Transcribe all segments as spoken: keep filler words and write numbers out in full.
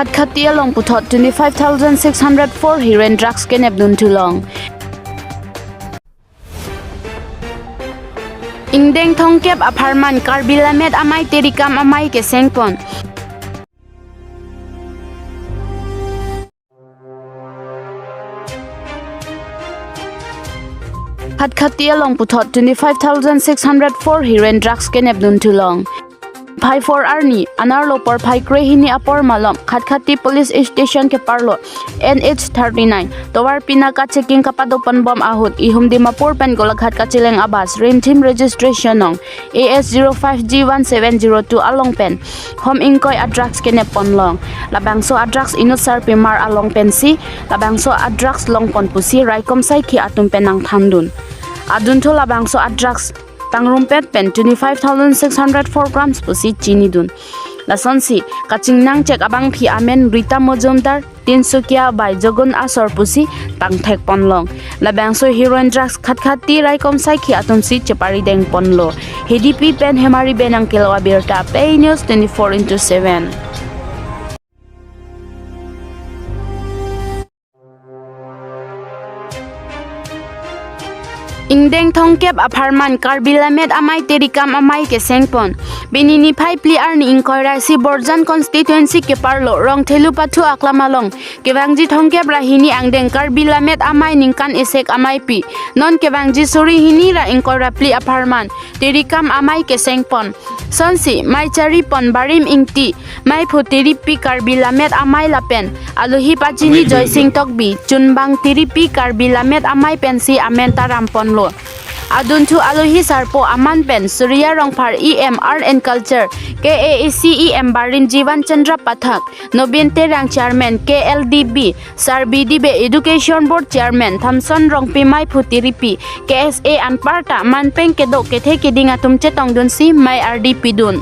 Khatkhati along puthot twenty-five thousand six hundred four heroin drugs kenepdun thu long. Ingdeng thomkep apharman Karbi Lammet Amei Terikam Amei kesengpon. Khatkhati along puthot twenty-five thousand six hundred four heroin drugs kenepdun thu long. Phai four arni, anerlo porphai krehini apor malom, Khatkhati Police Station keparlo, N H thirty-nine, tovar pinaka checking kapadoponbom ahut, ihum Dimapur pen Golaghat kacheleng a-bus, rimthim registration nong, A S zero five G one seven zero two along pen, hom ingkoi a-drugs kenep ponlong. Labangso a-drugs inut sarpimar along pensi, labangso a-drugs longpon pusi raikom saikhi atum pen nangthandun. Adunthu labangso a-drugs tangrumpet pen twenty-five thousand six hundred four grams pusi chinidun. Lasonsi, kachingnangchek abangpi amen Rita Mojumdar, Tinsukia bai Jogun asor pusi tangthek ponlong. Labangso heroin drugs Khatkhati raikom saikhi atumsi cheparideng ponlo. H D P pen Hemari Benang kelo abirta, Pei News twenty-four into seven. Ingdeng thomkep apharman Karbi Lammet Amei Terikam Amei kesengpon. Pini niphai phli arni ingkoi ra isi Borjan constituency keparlo Rongthelu pathu aklam along kevangji thomkep ra hini angdeng Karbi Lammet Amei ningkan isek ameipi, non kevangji suri hini ra ingkoi ra phli apharman Terikam Amei kesengpon. Sonsi, mei charipon Barim Ingti, meiphu Tiripi Karbi Lammet Amei lapen alohi pachini Joysing Tokbi, chunbang Tiripi Karbi Lammet Amei pensi amen taram ponlo. Adunthu alohi sarpo aman pen Surya Rongphar E M Art and Culture, K A A C E M Barim Jivan Chandra Pathak, Nobin Terang Chairman K L D B, Sarbi Dibe Education Board Chairman Thamson Rongpi, meiphu Tiripi, K S A anparta manpeng kedo kethe keding atum chetongdunsi mei ardi pidun.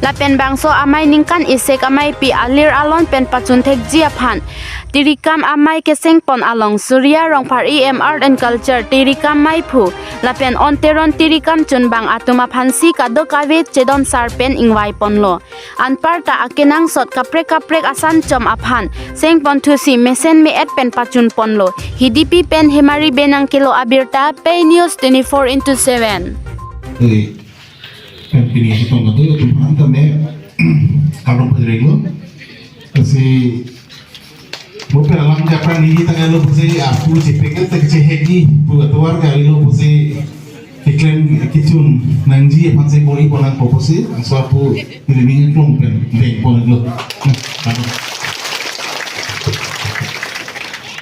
Lapen bangso amei ningkan isek ameipi alir alon pen pachunthekji aphan Terikam Amei kesengpon along Surya Rongphar E M Art and Culture Terikam meiphu lapen Onteron Terikam chunbang atum aphansi kadokave chedon sar pen ingvai ponlo. Anparta akenangsot kaprek kaprek asanchom aphan sengponthusi mesen me-et pen pachun ponlo. H D P pen Hemari Benang kelo abirta, Pei News twenty-four into seven. Pen pini ketong katu tum ham tame kalong pajrelo. Kasi bupe alam japan ni tangelo pusi apu chepeket te kechehek ni pu atuar kalilo pusi keklem kechun nangji aphansi boli ponang pusi angso apu ini ni klong pen deng ponlo.